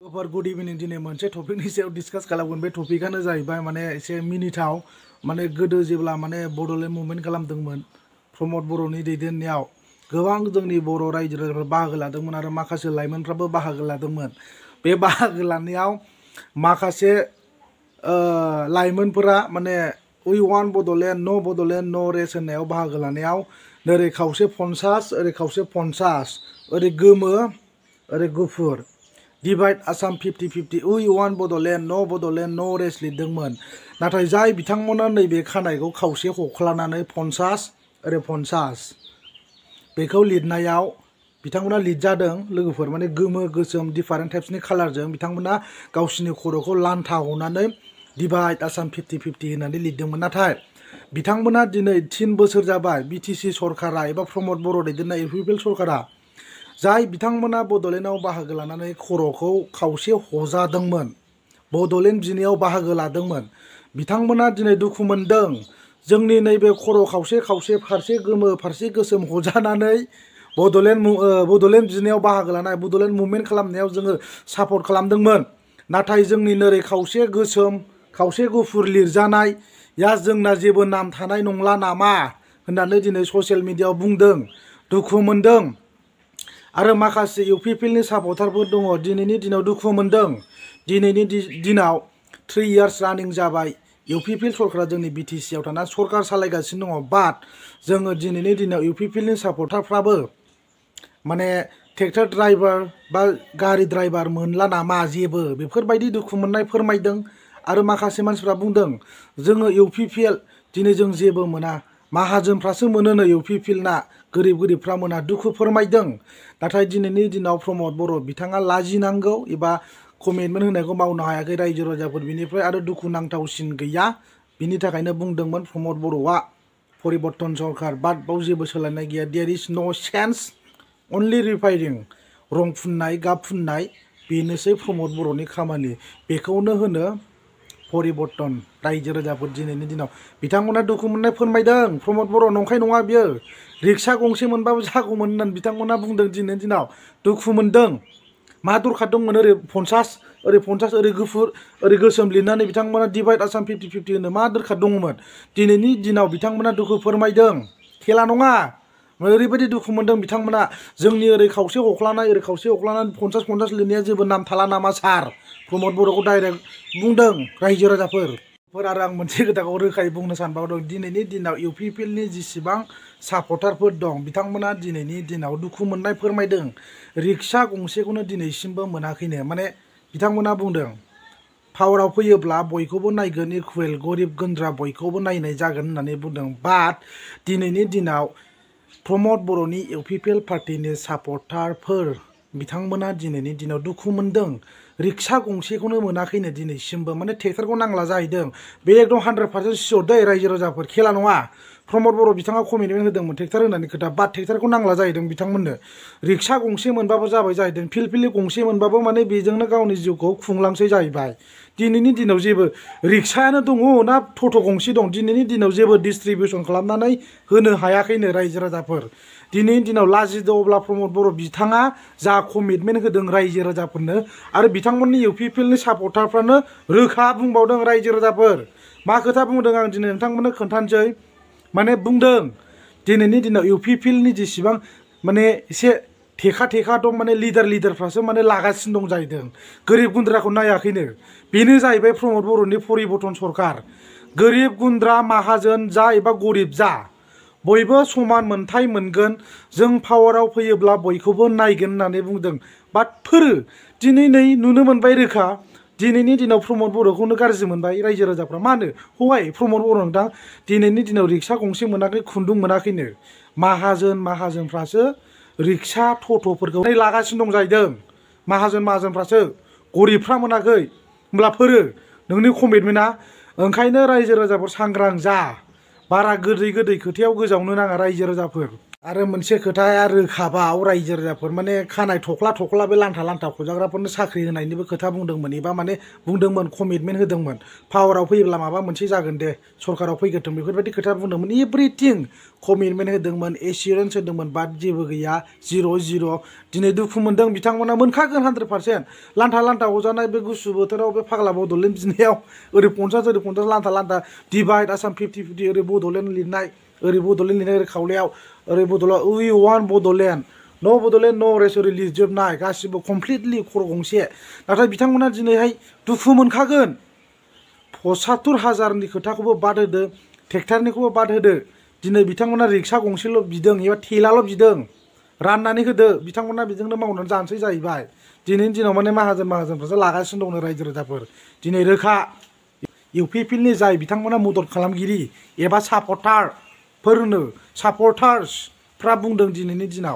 good इभिनिं दिनै मोनसे टपिकनि सायाव डिसकास खालामगोन बे टपिकआनो जाहैबाय माने एसे मिनिथाव माने गोदो जेब्ला माने बड'लेण्ड मुभमेन्ट खालामदोंमोन प्रमद बर'नि दैदेननायाव गोबां जोंनि बर' रायजो राजाफोरा बाहागो लादोंमोन आरो माखासे लाइमोनफ्राबो बाहागो लादोंमोन बे बाहागो लानायाव माखासे लाइमोनफोरा माने वी वान्ट बड'लेण्ड न' रेस होननायाव बाहागो लानायाव ओरै खावसे 50 ओरै खावसे 50 ओरै गोमो ओरै गुफुर divide Assam 50-50 we want Bodoland न' रेस लिरदोंमोन नाथाय जाय बिथांमोना नैबे खानायखौ खावसे हख्लानानै 50 ओरै 50 बेखौ लिरनायाव बिथांमोना लिरजादों लोगोफोर माने गोमो गोसोम डिफारेन्ट टाइप्सनि कालारजों बिथांमोना गावसिनि खर'खौ लान्था हनानै डिवाइड आसाम 50-50 होननानै लिरदोंमोन नाथाय बिथांमोना दिनै 3 बोसोर जाबाय बिटिसि सरकारा एबा प्रमद बर' दैदेननाय इउपिपिएल सरकारा जाय बिथांमोना बड'लेण्डआव बाहागो लानानै खर'खौ खावसे हजादोंमोन बड'लेण्ड बिनायाव बाहागो लादोंमोन बिथांमोना दिनै दुखु मोनदों जोंनि नैबे खर' खावसे फारसे गोमो फारसे गोसोम हजानानै बड'लेण्ड बिनायाव बाहागो लानाय बड'लेण्ड मुभमेन्ट खालामनायाव जोङो सापर्ट खालामदोंमोन नाथाय जोंनि नोरै खावसे गोसोम खावसे गुफुर लिरजानाया जोंना जेबो नाम थानाय नंला नामा होननानै दिनै ससियेल मिडियायाव बुंदों दुखु मोनदों आरो माखासे इउपिपिएलनि सापर्टारफोर दङ दिनैनि दिनाव दुखु मोनदों दिनैनि दिनाव 3 इयार्स रानिं जाबाय इउपिपिएल सरकारा जोंनि बिटिसिआव थाना सरकार सालायगासिनो दङ बाट जोङो दिनैनि दिनाव इउपिपिएलनि सापर्टारफ्राबो माने ट्रेक्टर ड्राइभार बा गारि ड्राइभार मोनला नामा जेबो बेफोरबायदि दुखु मोननाय फोरमायदों आरो माखासे मानसिफ्रा बुंदों जोङो इउपिपिएल दिनै जों जेबो मोना माहाजोनफ्रासो मोनोनो इउपिपिएलना गोरिबफ्रा मोना दुखु फोरमायदों नाथाय दिनैनि दिनाव प्रमद बर' बिथाङा लाजिनांगौ एबा कमिटमेन्ट होनायखौ मावनो हायाखै रायजो राजाफोर बिनिफ्राय आरो दुखु नांथावसिन गैया बिनि थाखायनो बुंदोंमोन प्रमद बर'आ परिबर्तन सरकार बाट बाव जेबो सोलायनाय गैया देयर इज नो चेन्ज अनलि रिफायरिं रं फुननाय गाब फुननाय बेनोसै प्रमद बर'नि खामानि बेखौनो होनो परिबर्तन रायजो राजाफोर दिनैनि दिनाव बिथांमोना दुखु मोननाय फोरमायदों प्रमद बर' नंखाय नङा बियो रिक्सा गंसे मोनबाबो जागौमोन होननानै बिथांमोना बुंदों दिनैनि दिनाव दुखु मोनदों मा दरखार दंमोन ओरै 50 ओरै गुफुर ओरै गोसोम लिरनानै बिथांमोना डिवाइड आसाम 50-50 होनो मा दरखार दङमोन दिनैनि दिनाव बिथांमोना दुखु फोरमायदों खेला नङा ओरैबायदि दुखु मोनदों बिथांमोना जोंनि ओरै खावसे हख्लानाय ओरै खावसे हख्लानानै 50 लिरनाया जेबो नाम थाला नामा सार प्रमद बर'खौ डाइरेक्ट बुंदों रायजो राजाफोर आरो आं मोनसे खोथाखौ रोखायै बुंनो सानबावदों दिनैनि दिनाव इउपिपिएलनि जेसेबां सापर्टारफोर दं बिथांमोना दिनैनि दिनाव दुखु मोननाय फोरमायदों रिक्सा गंसेखौनो दिनैसिमबो मोनाखैनो माने बिथांमोना बुंदों पावाराव फैयोब्ला बयखौबो नायगोन इकुवेल गरिब गुन्द्रा बयखौबो नायनाय जागोन होननानै बुंदों बाट दिनैनि दिनाव प्रमद बर'नि इउपिपिएल पार्टिनि सापर्टारफोर बिथांमोना दिनैनि दिनाव दुखु मोनदों रिक्सा गंसेखौनो मोनाखैनो दिनैसिमबो माने ट्रेक्टरखौ नांला जाहैदों बे एकदम 100% सियर दै रायजो राजाफोर खेला नङा प्रमद बर' बिथाङा कमिटमेन्ट होदोंमोन ट्रेक्टर होननानै खोथा बाट ट्रेक्टरखौ नांला जाहैदों बिथांमोननो रिक्सा गंसे मोनबाबो जाबाय जाहैदों फिलफिलि गंसे मोनबाबो माने बेजोंनो गावनि जिउखौ खुंलांसै जाहैबाय दिनैनि दिनाव जेबो रिक्सायानो दङ ना टट' गंसे दं दिनैनि दिनाव जेबो डिस्ट्रिबिउसन खालामनानै होनो हायाखैनो रायजो राजाफोर दिनैनि दिनाव लाजिदों अब्ला प्रमद बर' बिथाङा जा कमिटमेन्ट होदों रायजो राजाफोरनो आरो बिथांमोननि इउपिपिएलनि सापर्टारफ्रानो रोखा बुंबावदों रायजो राजाफोर मा खोथा बुंदों आं दिनै नोंथांमोननो खोन्थानोसै माने बुंदों दिनैनि दिनाव इउपिपिएलनि जेसेबां माने एसे थेखा दं माने लिडारफ्रासो माने लागासिनो दं जाहैदों गोरिब गुन्द्राखौ नायाखैनो बेनो जाहैबाय प्रमद बर'नि परिबर्तन सरकार गोरिब गुन्द्रा माहाजोन जा एबा गरिब जा बयबो समान मोनथाय मोनगोन जों पावाराव फैयोब्ला बयखौबो नायगोन होननानै बुंदों बाट दिनै नै नुनो मोनबाय रोखा दिनैनि दिनाव प्रमद बर'खौनो गाज्रि मोनबाय रायजो राजाफ्रा मा होनो हवाय प्रमद बर' नोंथां दिनैनि दिनाव रिक्सा गंसे मोनाखै खुन्दुं मोनाखैनो माहाजोनफ्रासो रिक्सा टट'फोरखौ लागासिनो दं जाहैदों माहाजोनफ्रासो गरिबफ्रा मोनाखै होमब्ला नोंनि कमिटमेन्टआ ओंखायनो रायजो राजाफोर सांग्रां जा बारा गोदै खोथायाव गोजावनो नाङा रायजो राजाफोर आरो मोनसे खोथाया रोखाबाव रायजो राजाफोर माने खानाय थख्ला थख्ला बे लांथा लांथा खजाग्राफोरनो साख्रि होनायनिबो खोथा बुंदोंमोन एबा माने बुंदोंमोन कमिटमेन्ट होदोंमोन पावाराव फैयोब्ला माबा मोनसे जागोन दे सरकाराव फैगोरथों बेफोरबायदि खोथा बुंदोंमोन एभ्रिथिं कमिटमेन्ट होदोंमोन एसिउरेन्स होदोंमोन बाट जेबो गैया जिर' दिनै दुखु मोनदों बिथांमोना मोनखागोन 100% लांथा लांथा हजानाय बे गुसु बोथोराव बे फाग्ला बड'लेण्ड बिनायाव ओरै 50 लांथा लांथा डिभाइड आसाम 50-50 ओरै बड'लेण्ड लिरनाय ओरै बड'लेण्ड लिरनाय ओरै खावलायाव ओरै बड'लेण्ड उइ वान बड'लेण्ड नो रेस ओरै लिरजोबनाय गासिबो कमप्लिटलि खर' गंसे नाथाय बिथांमोना दिनैहाय दुखु मोनखागोन 75,000नि खोथाखौबो बाद होदो ट्रेक्टरनिखौबो बाद होदो दिनै बिथांमोना रिक्सा गंसेल' बिदों एबा थेलाल' बिदों राननानै होदो बिथांमोना बेजोंनो मावनानै जानोसै जाहैबाय दिनैनि दिनाव माने माहाजोनफ्रासो लागासिनो दं रायजो राजाफोर दिनै रोखा इउपिपिएलनि जाय बिथांमोना मदद खालामगिरि एबा सापर्टार्सफ्रा बुंदों दिनैनि दिनाव